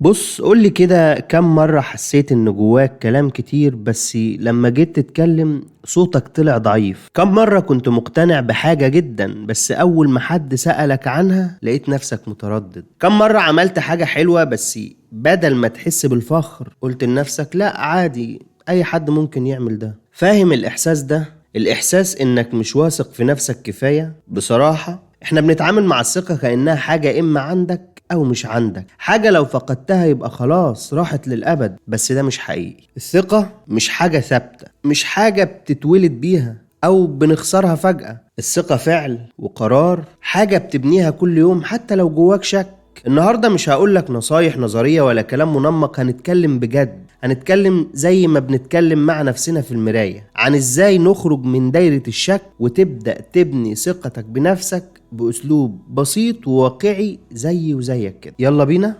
بُص، قُل لي كده كام مرّة حسّيت إن جواك كلام كتير بس لمّا جيت تتكلم صوتك طلع ضعيف؟ كام مرّة كنت مقتنع بحاجة جدًا بس أول ما حد سألك عنها لقيت نفسك متردد؟ كام مرّة عملت حاجة حلوة بس بدل ما تحس بالفخر قُلت لنفسك لأ عادي، أي حد ممكن يعمل ده؟ فاهم الإحساس ده؟ الإحساس إنك مش واثق في نفسك كفاية؟ بصراحة إحنا بنتعامل مع الثقة كأنها حاجة إما عندك أو مش عندك، حاجة لو فقدتها يبقى خلاص راحت للأبد، بس ده مش حقيقي. الثقة مش حاجة ثابتة، مش حاجة بتتولد بيها أو بنخسرها فجأة. الثقة فعل وقرار، حاجة بتبنيها كل يوم حتى لو جواك شك. النهاردة مش هقولك نصايح نظرية ولا كلام منمق، هنتكلم بجد، هنتكلم زي ما بنتكلم مع نفسنا في المراية، عن ازاي نخرج من دايرة الشك وتبدأ تبني ثقتك بنفسك بأسلوب بسيط وواقعي زي وزيك كده. يلا بينا.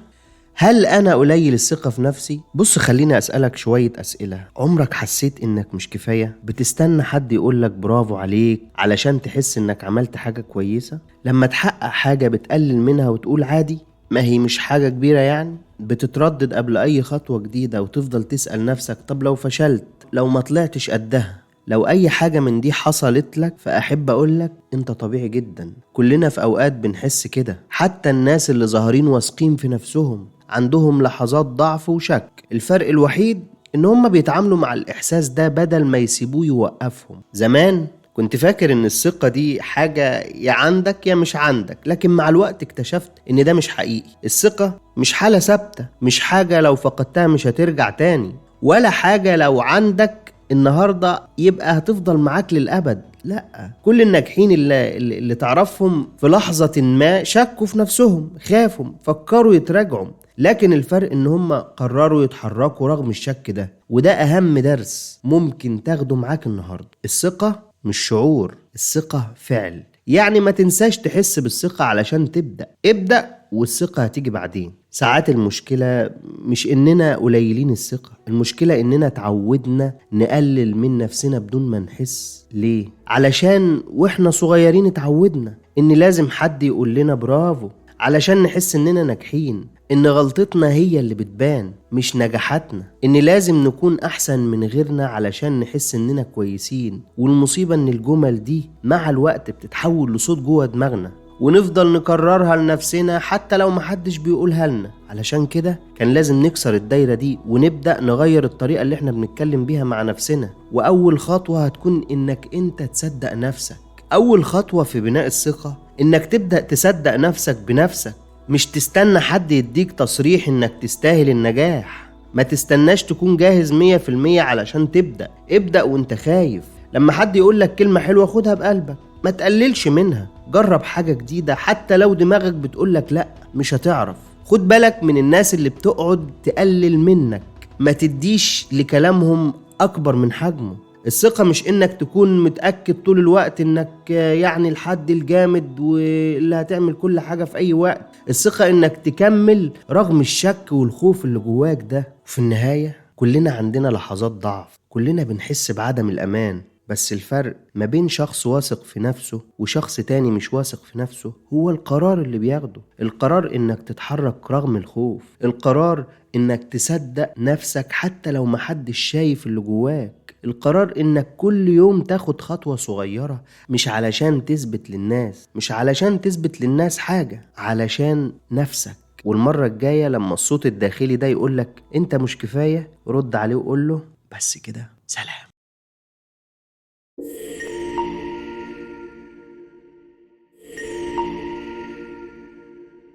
هل أنا قليل الثقة في نفسي؟ بص، خليني أسألك شوية أسئلة. عمرك حسيت إنك مش كفاية؟ بتستنى حد يقولك برافو عليك علشان تحس إنك عملت حاجة كويسة؟ لما تحقق حاجة بتقلل منها وتقول عادي، ما هي مش حاجة كبيرة يعني؟ بتتردد قبل أي خطوة جديدة وتفضل تسأل نفسك طب لو فشلت، لو ما طلعتش قدها، لو أي حاجة من دي حصلت لك؟ فأحب أقولك أنت طبيعي جدا. كلنا في أوقات بنحس كده، حتى الناس اللي ظاهرين واثقين في نفسهم عندهم لحظات ضعف وشك. الفرق الوحيد إن هم بيتعاملوا مع الإحساس ده بدل ما يسيبوه يوقفهم. زمان كنت فاكر إن الثقة دي حاجة يا عندك يا مش عندك، لكن مع الوقت اكتشفت إن ده مش حقيقي. الثقة مش حالة ثابتة، مش حاجة لو فقدتها مش هترجع تاني، ولا حاجة لو عندك النهاردة يبقى هتفضل معاك للأبد. لا، كل الناجحين اللي تعرفهم في لحظة ما شكوا في نفسهم، خافوا، فكروا يتراجعوا، لكن الفرق إن هم قرروا يتحركوا رغم الشك ده. وده أهم درس ممكن تاخده معاك النهاردة. الثقة مش شعور، الثقة فعل. يعني ما تنساش تحس بالثقة علشان تبدأ. ابدأ والثقة هتيجي بعدين. ساعات المشكلة مش إننا قليلين الثقة، المشكلة إننا تعودنا نقلل من نفسنا بدون ما نحس. ليه؟ علشان وإحنا صغيرين اتعودنا إن لازم حد يقول لنا برافو علشان نحس إننا ناجحين، إن غلطتنا هي اللي بتبان مش نجاحاتنا، إن لازم نكون أحسن من غيرنا علشان نحس إننا كويسين. والمصيبة إن الجمل دي مع الوقت بتتحول لصوت جوه دماغنا ونفضل نكررها لنفسنا حتى لو محدش بيقولها لنا. علشان كده كان لازم نكسر الدايرة دي ونبدأ نغير الطريقة اللي احنا بنتكلم بيها مع نفسنا. وأول خطوة هتكون إنك انت تصدق نفسك. أول خطوة في بناء الثقة إنك تبدأ تصدق نفسك بنفسك، مش تستنى حد يديك تصريح إنك تستاهل النجاح. ما تستناش تكون جاهز 100% علشان تبدأ. ابدأ وانت خايف. لما حد يقولك كلمة حلوة خدها بقلبك، ما تقللش منها. جرب حاجة جديدة حتى لو دماغك بتقولك لأ مش هتعرف. خد بالك من الناس اللي بتقعد تقلل منك، ما تديش لكلامهم أكبر من حجمه. الثقة مش إنك تكون متأكد طول الوقت إنك يعني الحد الجامد واللي هتعمل كل حاجة في أي وقت. الثقة إنك تكمل رغم الشك والخوف اللي جواك ده. وفي النهاية كلنا عندنا لحظات ضعف، كلنا بنحس بعدم الأمان، بس الفرق ما بين شخص واثق في نفسه وشخص تاني مش واثق في نفسه هو القرار اللي بياخده. القرار إنك تتحرك رغم الخوف، القرار إنك تصدق نفسك حتى لو محدش شايف اللي جواك، القرار إنك كل يوم تاخد خطوة صغيرة، مش علشان تثبت للناس، مش علشان تثبت للناس حاجة، علشان نفسك. والمرة الجاية لما الصوت الداخلي ده يقولك أنت مش كفاية، رد عليه وقوله بس كده، سلام.